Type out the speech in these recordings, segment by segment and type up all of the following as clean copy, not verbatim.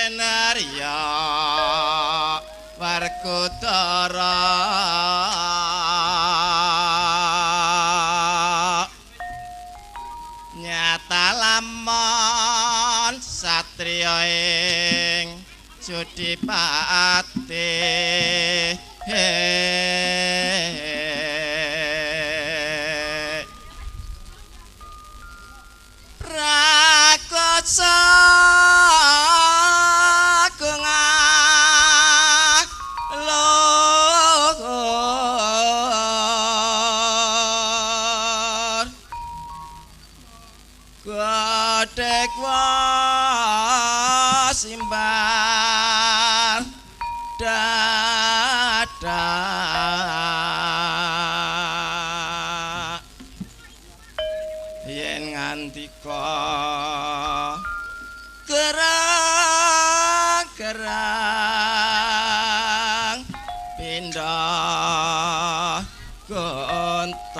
Senarya Werkudara nyata lamon satriya ing Jodipati. Prakasa lor godhek simbar dada yen ngandika gerang gerang pindah gontor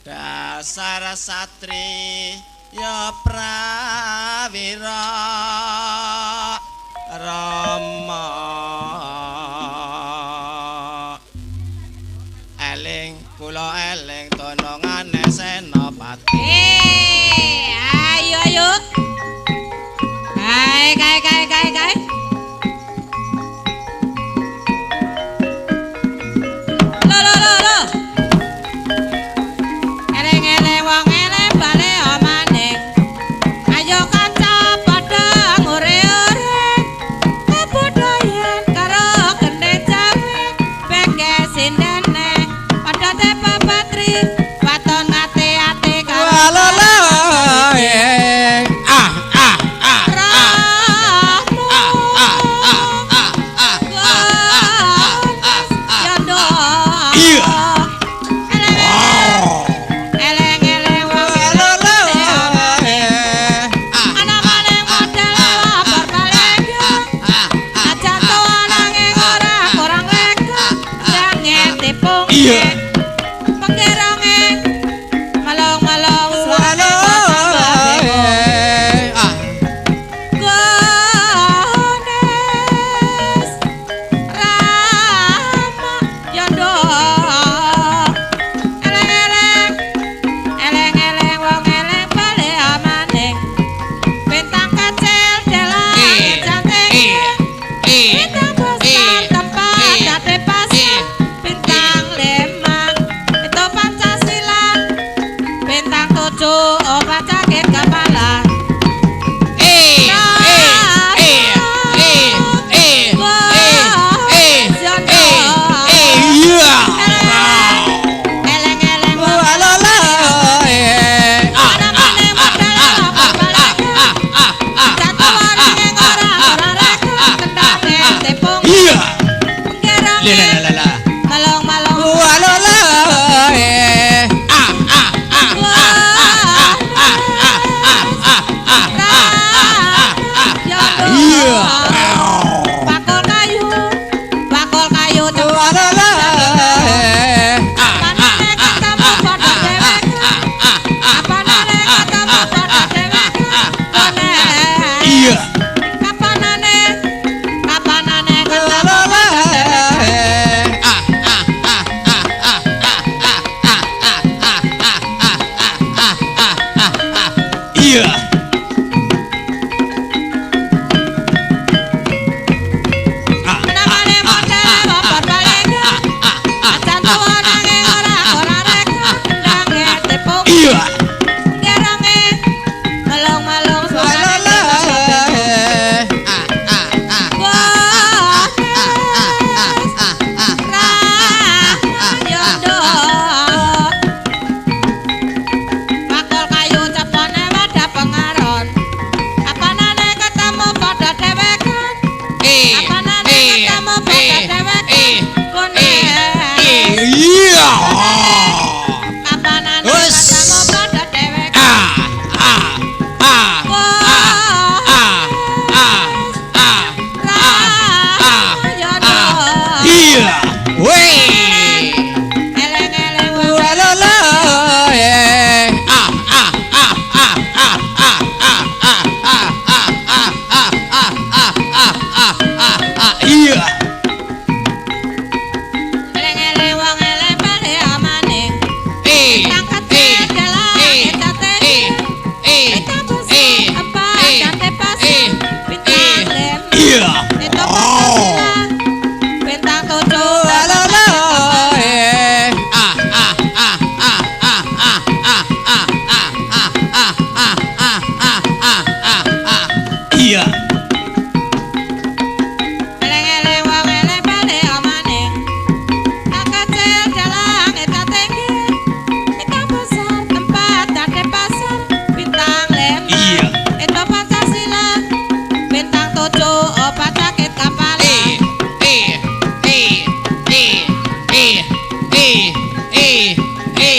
dasar satri ya prawira Rama eling kula eling tonongane Senopati. Ayo ayo. Kae kae kae kae kae. Lo lo lo lo. Eleng-eleng wong eleng bali maning. Ayo kanca padha ngore-ore. Kabudayan karo gendhe Jawi beke sindene padha tepapatri waton ate-ate karo Ah ah ah ah. Rahmu.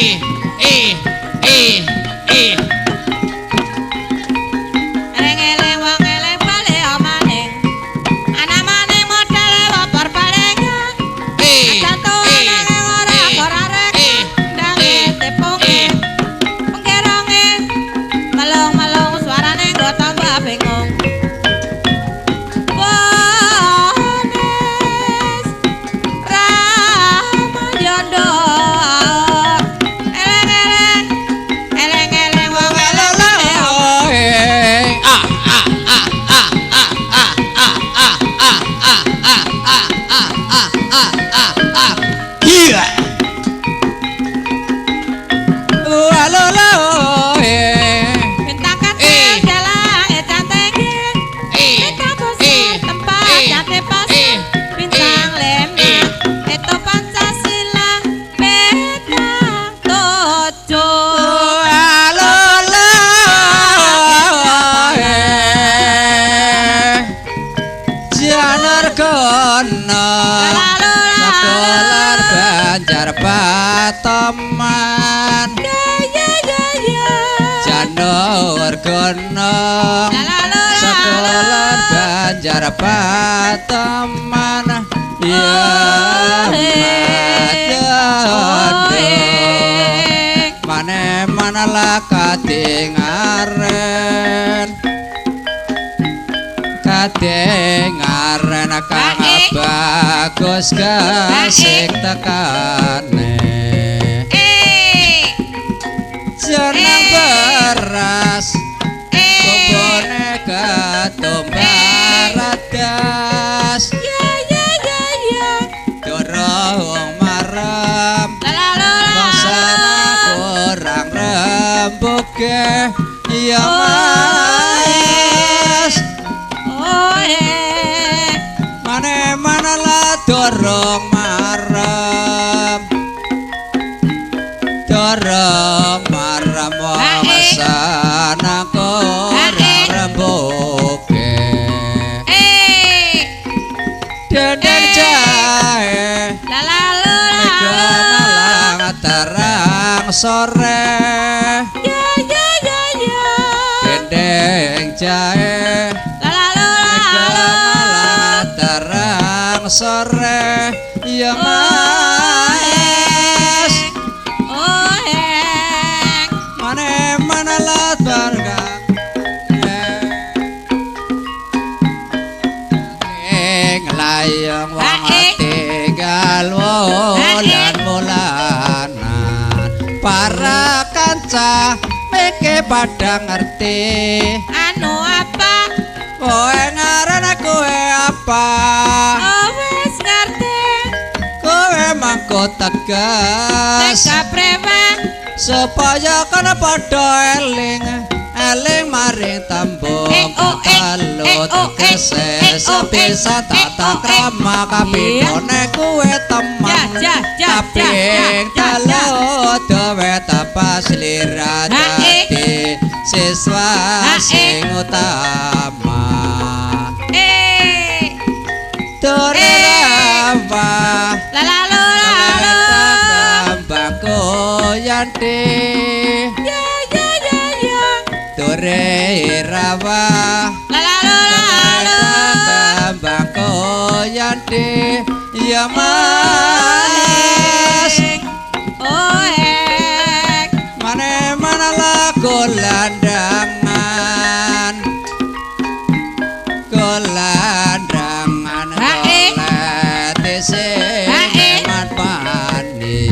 eh eh eh eh. Eleng-eleng wong eleng bali maning. Ana maning modele wopor balengan. Eh Jantu anake ora ora rek. Ndange tepunge. Pengkeronge melung-melung suarane nggo tambah bingung. Bones Ramayana. Eleng-eleng, eleng-eleng wong eleng bali Ah ah ah ah ah ah ah ah ah ah ah ah ah ah ah ah ah. Iya. Walolo eh. Bintang katil dalang cantik. Eh Bintang pusat tempat cantik pas. Bintang lima itu Pancasila. Bintang tujuh. Walolo eh. Janargana Lalu Sekolah Banjar Patoman ya ya ya ya. Janargana Lalu Sekolah Banjar Patoman Ya Madyono Mane manalah kadingaren kadingaren kang bagus gasik tekane jeneng beras bumbune ketumbar adas Ya ya ya ya. durung marem Lalu Bangsana kurang rembuke ya mas Oh eh. mane mana lah dorong marem dorong marem wong sana kurang rembuke Eh. dendeng jahe Lalu mega lalu. malang terang sore Ya ya ya ya. dendeng jahe Lalu mega lalu. malang terang sore ya mas Oh eh. mane mana lah barga ing layang wong tinggal wulan wulanan para kanca meke padha ngerti Anu apa? kowe ngaran kowe apa Oh wis ngerti. kowe mangko tegas Teka prewe. supaya kana padha eling eling maring tembung Eh, oh, eh, telu eh, oh, eh, tegese eh, oh, eh, sebisa eh, tata oh, eh. krama kapindhone kuwe temen Ya, ya, ya, ya, kaping ya, ya, telu dewe tepas lira Ha, eh. dadi siswa Ha, eh. sing utama Eh. Dore Eh. rawa Lalu lalu. Kembang goyante Ya ya ya ya. Dore rawa Lalu lalu. Kembang goyante Ya mas Oh eh. Mane mana lagu landangan Golandangan Ha, eh. golek sing Ha, eh. manpani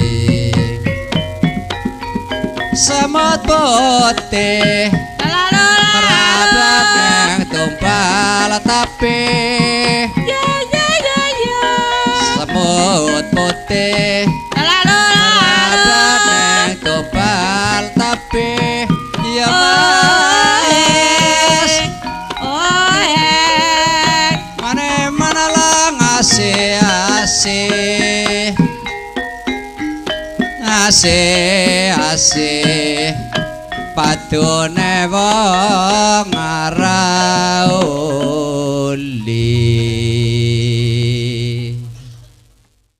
Semut putih Lalu merapat lalu. nang tumpal tapi Ya ya ya ya. Semut putih Lalu lalu. merapat nang tumpal tapi Ya mas Oh eh. Mane mana lah ngasih asih Asih asih padune wong ora uli.